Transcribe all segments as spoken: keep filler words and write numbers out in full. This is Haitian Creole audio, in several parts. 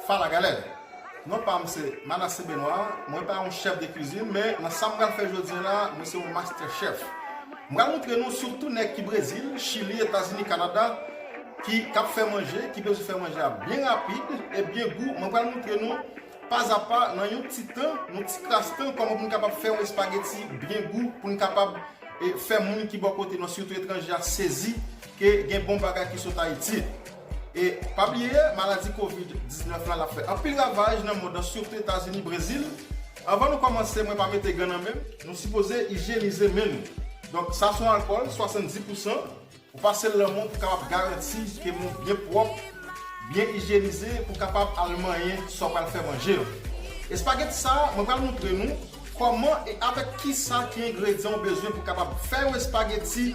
Fala, galera! Non pa m se Manassé Benoît, mwen pa yon chèf de kwizin, men nan sa m pral fè jodi a la, mwen se yon master chef. M pral montre nou sitou nèg ki Brezil, Chili, Etazini, Kanada, ki k ap fè manje, ki bezwen fè manje a byen rapid e byen gou. Mwen pral montre nou pazapa nan yon ti tan, yon ti kras tan, kòman pou n kapab fè yon espageti byen gou, pou n kapab e fè moun ki bò kote nou, sitou etranje a, sezi ke gen bon bagay ki sot Ayiti. E pa bliye, maladi kovid diznèf la, l ap fè anpil ravaj nan mond lan, sitou Etazini, Brezil. Anvan nou kòmanse, mwen pa mete gan nan men m, nou sipoze ijenizé men nou. Donk, sa se yon alkòl, swasanndiz pousan. Ou pase l nan men w pou kapab garanti ke men w byen pwòp, byen ijenize, pou kapab al manyen sa w pral fè manje yo. Espageti sa a, mwen pral montre nou kòman e avèk kisa ki engredyan w bezwen pou kapab fè yon espageti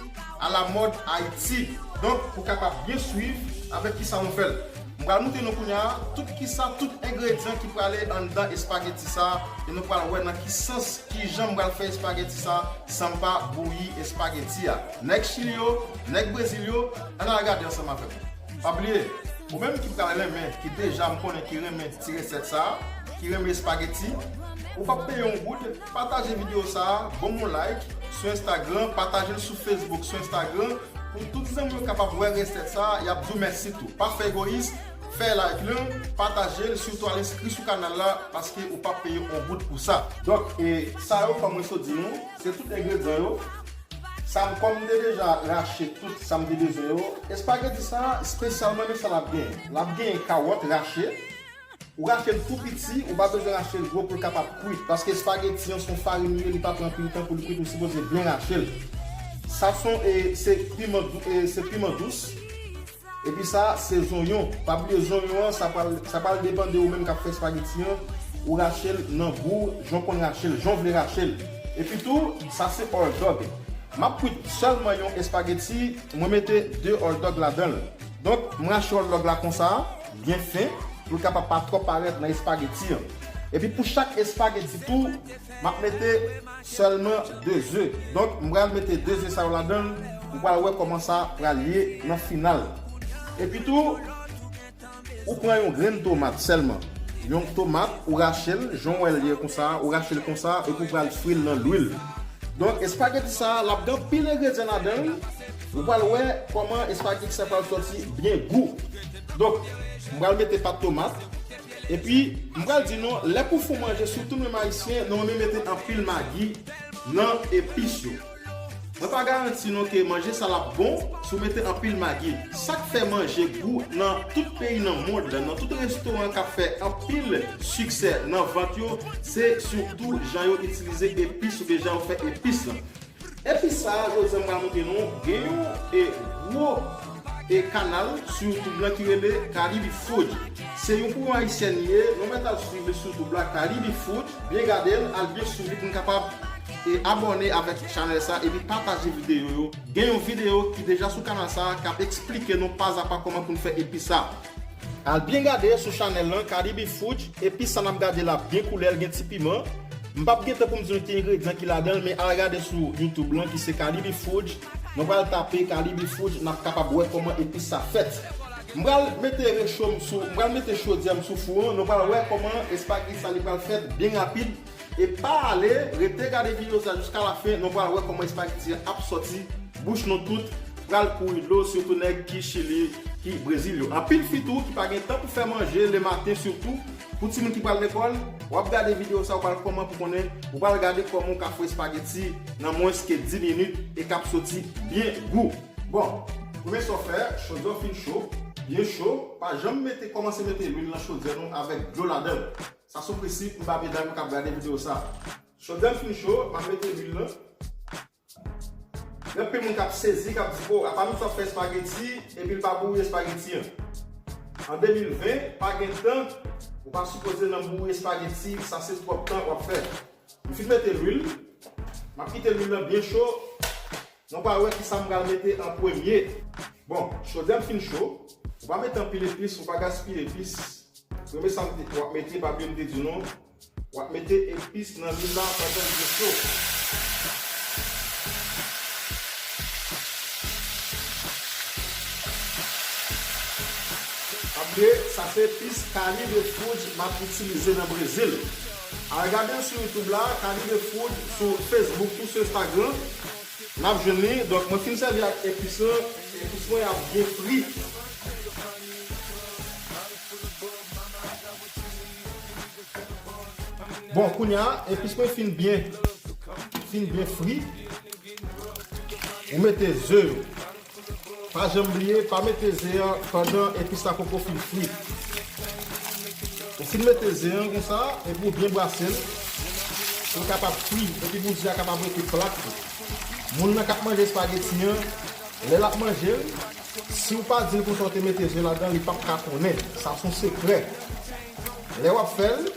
alamòd Ayiti. Donk, pou kapab byen swiv avèk kisa nou fè l. M pral montre nou kounye a tout kisa, tout engredyan ki prale anndan espageti sa a, e nou pral wè nan ki sans, kijan m pral fè espageti sa a san m pa bouyi espageti a. Nèg Chili yo, nèg Brezil yo, ann al gade ansanm avè m. Pa bliye, ou menm ki pral renmen, ki deja m konnen ki renmen ti resèt sa a, ki renmen espageti, ou p ap peye yon goud, pataje videyo sa a, ban m yon like sou Instagram, pataje l sou Facebook, sou Instagram, pou tout zanmi yo kapab wè resèt sa a, y ap di w mèsi tou. Pa fè egoyis, fè like lan, pataje l, sitou al enskri sou kanal la, paske ou p ap peye yon goud pou sa. Donk, e sa yo, kòm mwen sot di nou, se tout engredyan yo. Sa m, kòm m te deja rache tout sa m te bezwen yo, espageti sa a, espesyalman, men sa l ap genyen. L ap genyen kawòt rache. Ou rache l tou piti, ou pa bezwen rache l gwo pou l kapab kwit. Paske espageti an se yon farin li ye, li pa pran anpil tan pou l kwit, ou sipoze byen rache l. Sa se yon, e, se piman dou-, e, se piman dous. Epi sa, se zonyon. Pa bliye zonyon an, sa pral, sa pral depann de ou menm k ap fè espageti an. Ou rache l nan gou w, jan w konn rache l, jan w vle rache l. Epi tou, sa se hòtdòg. M ap kwit sèlman yon espageti, mwen mete de hòtdòg ladan l. Donk, m rache hòtdòg la konsa, byen fen, pou l kapab pa twò parèt nan espageti an. Epi pou chak espageti tou, m ap mete sèlman de ze. Donk, m pral mete de ze sa yo ladan l, ou pral wè kòman sa pral ye nan final. Epi tou, ou pran yon grenn tomat sèlman. Yon tomat, ou rache l, jan w wè l ye konsa, ou rache l konsa, epi ou pral fri l nan lwil. Donk, espageti sa a, l ap gen anpil engredyan ladan l. Ou pral wè kòman espageti sa pral sòti byen gou. Donk, m pral mete pat tomat. Epi, m pral di nou, lè pou fè yon manje, sitou nou menm Ayisyen, nou renmen mete anpil magi nan epis yo. Mwen pa garanti nou ke manje sa l ap bon si w mete anpil magi. Sa k fè manje gou nan tout peyi nan mond lan, nan tout restoran k ap fè anpil siksè nan vant yo, se sitou jan yo itilize epis oubyen jan yo fè epis lan. Epis sa a, jodi a m pral montre nou, gen yon, e, gwo, e, kanal sou YouTube lan ki rele Caribe Food. Se yon pou yon Ayisyen li ye, nou mèt al swiv li sou YouTube la, Caribe Food. Byen gade l, al byen swiv li pou n kapab, e, abòne avèk chanèl sa, epi pataje videyo yo. Gen yon videyo ki deja sou kanal sa, k ap eksplike nou pazapa kòman pou n fè epis sa. Al byen gade sou chanèl lan, Caribe Food, epis sa n ap gade la byen koulè l, gen ti piman. M p ap gen tan pou m di nou ki engredyan ki ladan l, men al gade sou YouTube lan ki se Caribe Food. Nou pral tape Caribe Food, n ap kapab wè kòman epis sa fèt. M pral mete recho m sou, m pral mete chodyè m sou fou an, nou pral wè kòman espageti sa li pral fèt byen rapid. E pa ale, rete gade videyo sa jiska lafen, nou pral wè kòman espageti an ap sòti bouch nou tout, pral kouri dlo, sitou nèg ki Chili, ki Brezil yo. Anpil fi tou ki pa gen tan pou fè manje lematen, sitou pou timoun ki pral lekòl, w ap gade videyo sa, w pral kòman pou konnen, ou pral gade kòman w ka fè espageti nan mwens ke dis minit e k ap soti byen gou. Bon, premye sa w fè, chodyè w fin cho, byen cho, pa janm mete, kòmanse mete lwil nan chodyè nou avèk dlo ladan l. Sa se yon prensip, m pa medam k ap gade videyo sa. Chodyè m fin cho, m ap mete lwil lan. Gen anpil moun k ap sezi, k ap di, "O, apa misye ap fè espageti, epi l pa bouyi espageti an?" An de mil ven, pa gen tan, ou pa sipoze nan bouyi espageti, sa se twòp tan w ap fè. M fin mete lwil, m ap kite lwil lan byen cho, nou pral wè kisa m pral mete an premye. Bon, chodyè m fin cho, ou pa mete anpil epis, ou pa gaspiye epis. Premye sa w ap mete, pa bliye m te di nou, w ap mete epis nan lwil la pandan l byen cho. W ap Ke sa se epis Caribe Food m ap itilize nan Brezil. Al gade l sou YouTube la, Caribe Food, sou Facebook tou, sou Instagram. N ap jwenn li. Donk, mwen fin sèvi ak epis lan. Epis mwen ap byen fri. Bon, kounye a, epis mwen fin byen, fin byen fri. Ou mete ze yo. Pa janm bliye, pa mete ze a pandan epis la poko fin fri. Ou fin mete ze a konsa, epi ou byen brase l, pou l kapab fri, epi pou ze a kapab rete plat tou. Moun nan k ap manje espageti an, lè l ap manje l, si w pa di l konsa w te mete ze ladan, li p ap ka konnen. Sa se yon sekrè. Lè w ap fè l,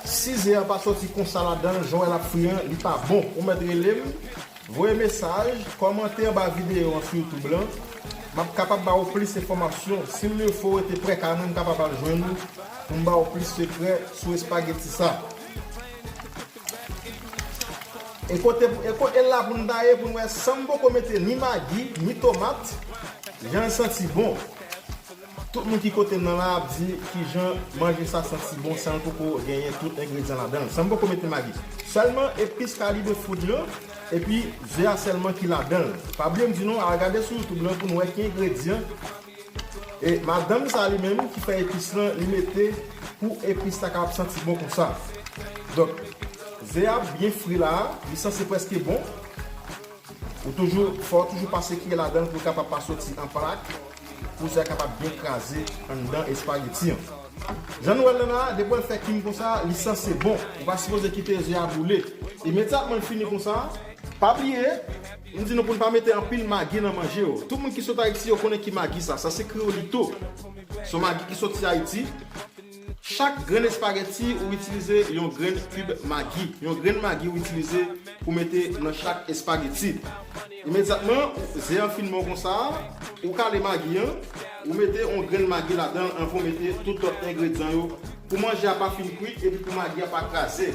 si ze a pa soti konsa ladan l, jan w wè l ap fri an, li pa bon. Ou mèt rele m, voye mesaj, kòmante anba videyo an sou YouTube lan. M ap kapab ba ou plis enfòmasyon. Si l fo, rete prè kay mwen, m kapab al jwenn ou pou m ba ou plis sekrè sou espageti sa. E kote, e kote la pou n ta ye, pou n wè san m poko mete ni magi, ni tomat, jan l santi bon. Tout moun ki kote m nan la ap di kijan manje sa santi bon san l poko genyen tout engredyan ladan l. San m poko mete magi. Sèlman epis Caribe Food lan, epi ze a sèlman ki ladan l. Pa bliye m di nou, al gade sou YouTube lan pou n wè ki engredyan e madanm sa li menm ki fè epis lan, li mete pou epis la kapab santi bon konsa. Donk, ze a byen fri la, li sanse prèske bon. Ou toujou, fò w toujou pase kiyè ladan l pou l kapab pa soti an plak, pou ze a kapab byen kraze anndan espageti an. Jan nou wè l la, depi w fè kim konsa, li sanse bon. Ou pa sipoze kite ze a boule. Imedyatman l fini konsa, pa bliye, m di nou pou n pa mete anpil magi nan manje yo. Tout moun ki sot Ayiti yo konnen ki magi sa. Sa se Creolito. Se yon magi ki soti Ayiti. Chak grenn espageti, ou itilize yon grenn kib magi. Yon grenn magi ou itilize pou mete nan chak espageti. Imedyatman, ze an fin bon konsa, ou kale magi an, ou mete yon grenn magi ladan l anvan w mete tout lòt engredyan yo pou manje a pa fin kwit epi pou magi a pa kraze.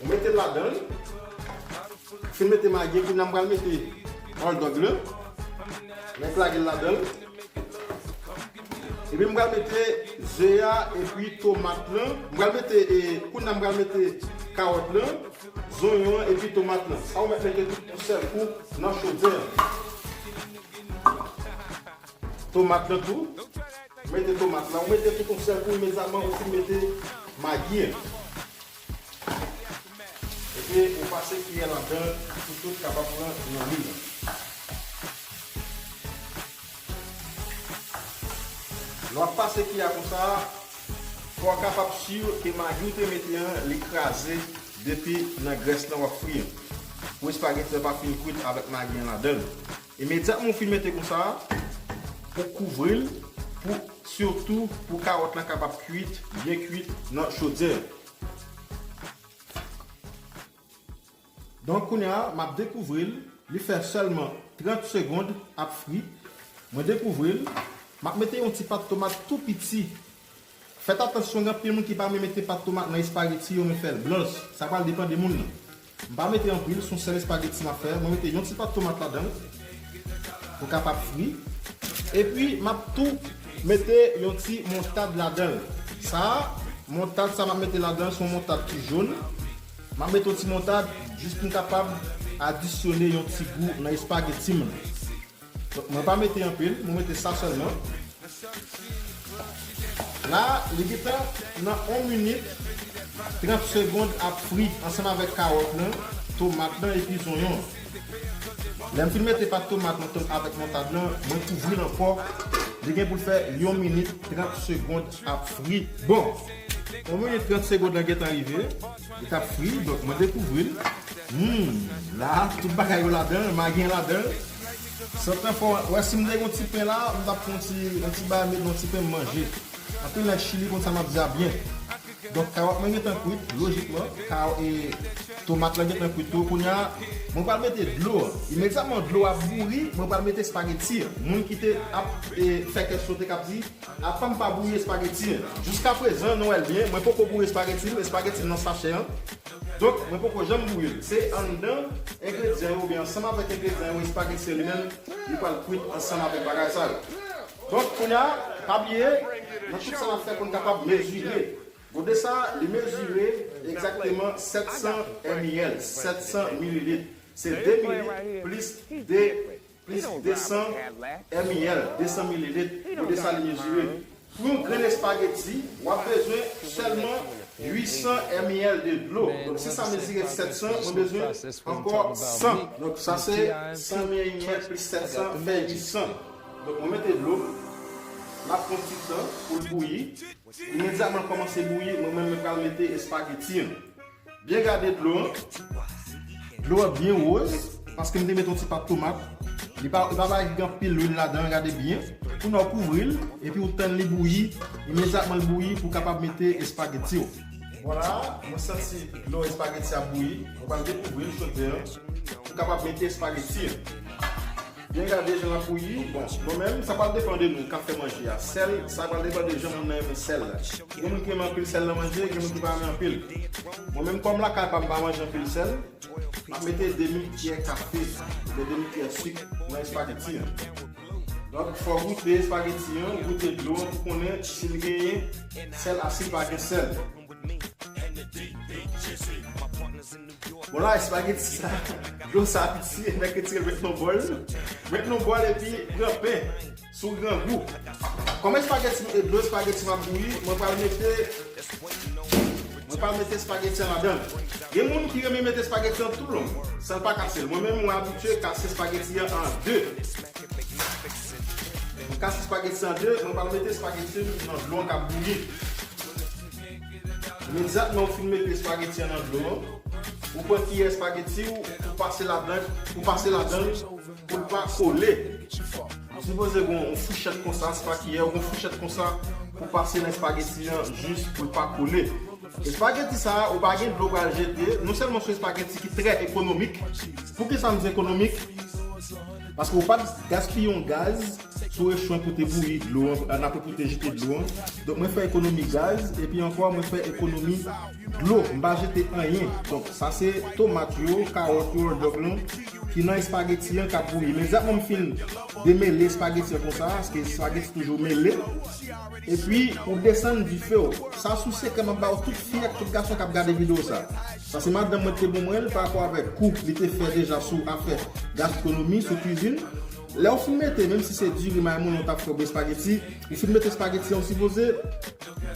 Ou mete l ladan l. Fin mete magi, kounye a m pral mete hot dog lan. Mwen lage l ladan l. Epi m pral mete ze a epi tomat lan. M pral mete, e, kounye a m pral mete kawòt lan, zonyon an epi tomat lan. Sa ou mèt mete tout yon sèl kou nan chodyè an. Tomat lan tou. Mete tomat lan. Ou mete tout yon sèl kou imedyatman ou fin mete magi an. Epi ou pase kiyè ladan pou tout kapab pran nan lwil lan. Lè w ap pase kiyè a konsa, fò w kapab si ke magi w te mete an, li kraze depi nan grès lan w ap fri an. Pou espageti an pa fin kwit avèk magi an ladan l. Imedyatman w fin mete konsa, ou kouvri l pou, sitou pou kawòt lan kapab kwit, byen kwit nan chodyè. Donk, kounye a, m ap dekouvri l. Li fè sèlman trant segonn ap fri. Mwen dekouvri l. M ap mete yon ti pat tomat tou piti. Fèt atansyon, gen anpil moun ki pa renmen mete pat tomat nan espageti yo, men fè l blanch. Sa pral depann de moun nan. M pa mete anpil, se yon sèl espageti m ap fè. Mwen mete yon ti pat tomat ladan l pou kapab fri. Epi, m ap tou mete yon ti montad ladan l. Sa a, montad sa m ap mete ladan l, se yon montad ki jòn. M ap mete yon ti montad jis pou m kapab adisyone yon ti gou nan espageti m nan. Donk, mwen pa mete anpil, mwen mete sa sèlman. La, li gentan nan yon minit trant segonn ap fri ansanm avèk kawòt lan, tomat lan epi zonyon an. Lè m fin mete pat tomat lan ansanm avèk montad lan, mwen kouvri l ankò. Li gen pou l fè yon minit trant segonn ap fri. Bon, yon minit trant segonn lan gentan rive. Li t ap fri, donk mwen dekouvri l. Hmm, la, tout bagay yo ladan l, magi an ladan l. Santan fò, wè, si m te gen yon ti pen la, m t ap pran yon ti, yon ti bagay, met nan yon ti pen m manje. Anpil nèg Chili konn sa m ap di a byen. Donk, kawòt mwen gentan kwit, lojikman. Ka-, e, tomat lan gentan kwit tou. Kounye a, mwen pral mete dlo. Imedyatman dlo a bouri, mwen pral mete espageti. Moun ki te ap, e, fè kè sote k ap di, apa m pa bouyi espageti an. Jiskaprezan, nou wè l byen, mwen poko bouyi espageti m, espageti m nan sachè an. Donk, mwen poko janm bouyi l. Se anndan engredyan yo, oubyen ansanm avèk engredyan yo, espageti an li menm, li pral kwit ansanm avèk bagay sa yo. Donk, kounye a, Pa bliye, nan tout sa n ap fè, pou n kapab mezire. Gode sa, li mezire egzakteman sèt san M I L, sèt san mililit. Se de mililit plis de, plis de san M I L, de san mililit. Gode sa, li mezire. Pou yon grenn espageti, w ap bezwen sèlman uit san M I L de dlo. Donk, si sa mezire sèt san, mwen bezwen ankò san. Donk, sa se san M I L plis sèt san fè uit san. Donk, mwen mete dlo, l ap pran ti tan pou l bouyi. Imedyatman l kòmanse bouyi, mwen menm mwen pral mete espageti an. Byen gade dlo an. Dlo an byen woz, paske m te mete yon ti pat tomat. Li pa, li pa bay anpil lwil ladan, gade byen. Kounye a w kouvri l, epi w tann li bouyi. Imedyatman l bouyi, pou w kapab mete espageti w. Vwala, mwen santi dlo espageti a bouyi. Mwen pral dekouvri l sou tè an, pou w kapab mete espageti an. Byen gade jan l ap bouyi. Bon, mwen menm, sa pral depann de nou k ap fè manje a. Sèl, sa pral depann de jan moun nan renmen sèl la. Gen moun ki renmen anpil sèl nan manje, gen moun ki pa renmen anpil. Mwen menm, kòm lakay pa m pa manje anpil sèl, m ap mete demi kyè kafe, oubyen demi kyè sik nan espageti an. Donk, fò w goute espageti an, goute dlo an pou konnen si l genyen sèl a si l pa gen sèl. Bon, la, espageti sa, dlo sa piti, nèg retire l met nan bòl. Met nan bòl epi pran pen sou grangou. Kòm espageti, dlo espageti m ap bouyi, mwen pral mete, mwen pral mete espageti an ladan l. Gen moun ki renmen mete espageti an toulong, san l pa kase l. Mwen menm, mwen abitye kase espageti an an de. Mwen kase espageti an de, mwen pral mete espageti m nan dlo an k ap bouyi. Imedyatman ou fin mete espageti an nan dlo an, ou pran kiyè espageti w, ou pase ladan, ou pase ladan l pou l pa kole. Ou sipoze gen yon fouchèt konsa, se pa kiyè, ou gen yon fouchèt konsa pou pase nan espageti an jis pou l pa kole. Espageti sa a, ou pa gen dlo pral jete, non sèlman se yon espageti ki trè ekonomik. Poukisa m di ekonomik? Paske ou pa t gaspiye yon gaz sou rechwen pou te bouyi dlo an, apre pou te jete dlo an. Donk, mwen fè ekonomi gaz, epi ankò, mwen fè ekonomi dlo. M pa jete anyen. Donk, sa se tomat yo, kawòt yo, hot dog lan, ki nan espageti an k ap bouyi. Men, egzakteman, m fin demele espageti an konsa, paske espageti toujou mele. Epi, ou desann dife w. Sa sou sekrè m ap ba w tout fi ak tout gason k ap gade videyo sa. Paske madanm mwen te ban mwen l pa rapò avèk kou li te fè deja sou afè gastronomi, sou kwizin. Lè w fin mete, menm si se diri, mayi, moulen w t ap fè oubyen espageti, ou fin mete espageti an, ou sipoze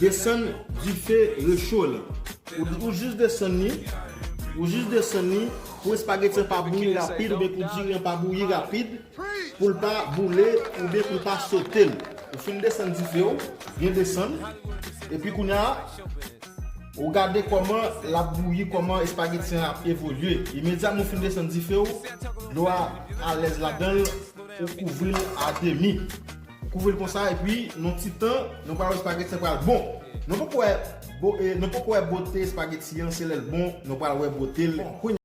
desann dife recho l. Ou, ou jis desann li, ou jis desann li pou espageti an pa bouyi rapid oubyen pou diri an pa bouyi rapid, pou l pa boule oubyen pou l pa sote l. Ou fin desann dife w, byen desann. Epi kounye a, ou gade kòman l ap bouyi, kòman espageti an ap evolye. Imedyatman ou fin desann dife w, dlo a alèz ladan l, ou kouvri l a demi. Ou kouvri l konsa, epi nan ti tan, nou pral wè espageti an pral bon. Nou poko wè bo-, e, nou poko wè bote espageti an, se lè l bon, nou pral wè bote l.